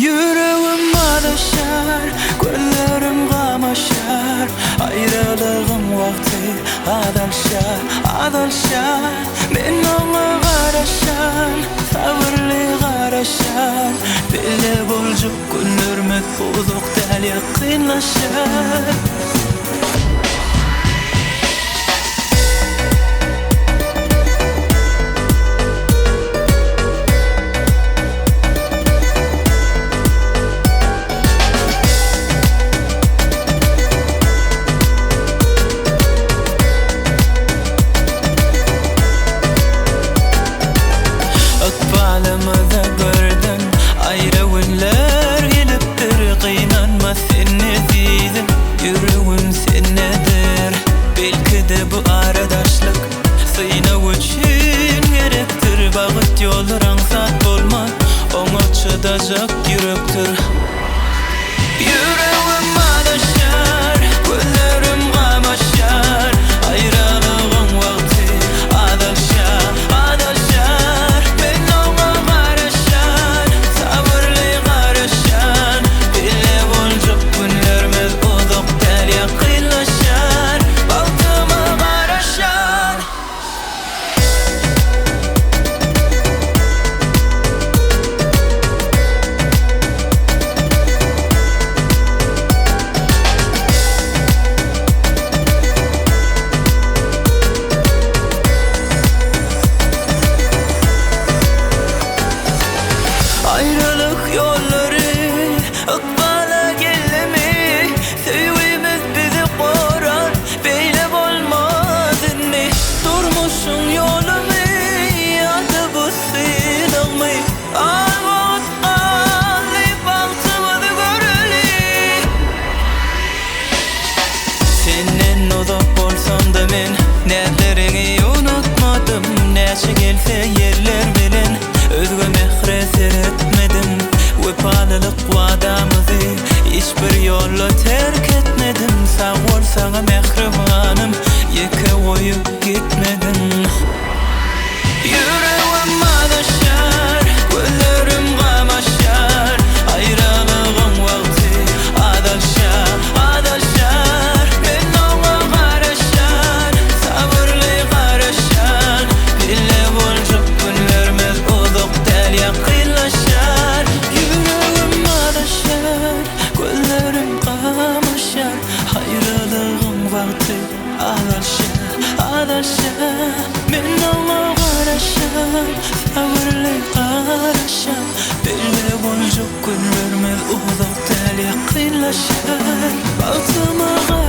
Ýüregim azaşýar, gözlerim gamaşýar, Aýralygyň wagty azalşýar, azalşýar. Men oňa garaşýan, sabyrly garaşýan, Bile boljak günlerimiz uzak däl ýakynlaşýar. Ykbalymyza birden aýra günler gelipdir, Gynanma sen ezizim, ýüregim sendedir. Belki-de bu aradaşlyk synag üçin gerekdir, Bagt ýollar aňsat bolmaz, oňa çydajak ýürekdir. Ýüregim azaşýar, gözlerim gamaşýar, Aýralygyň wagty azalşýar, azalşýar. Men oňa garaşýan, sabyrly garaşýan, Bile boljak günlerimiz uzak däl ýakynlaşýar, Bagtyma garaşýan. Aýralyk ýollary ykbala geldimi, Söýgimiz bizi gorar, beýle bolmaz indi. Durmuşyň ýolumy ýa-da bu synagmy, Az wagt galdy bagtymyzy göreli. Senden uzak bolsam-da men näzleriňi unutmadym, Näçe gelse ýeller bilen özge mähre seretmedim, Wepalylyk wadamyzy hiç bir ýolda terk etmedim, Sag bol saňa mähribanym ýeke goýup gitmediň. Ýüregim azaşýar, gözlerim gamaşýar, Aýralygyň wagty azalşýar, azalşýar. Men oňa garaşýan, sabyrly garaşýan, Bile boljak günlerimiz uzak däl ýakynlaşýar. Ýüregim azaşýar, gözlerim gamaşýar, Aýralygyň wagty azalşýar, azalşýar. Men oňa garaşýan, sabyrly garaşýan, Bile boljak günlerimiz uzak däl ýakynlaşýar. Bagtyma.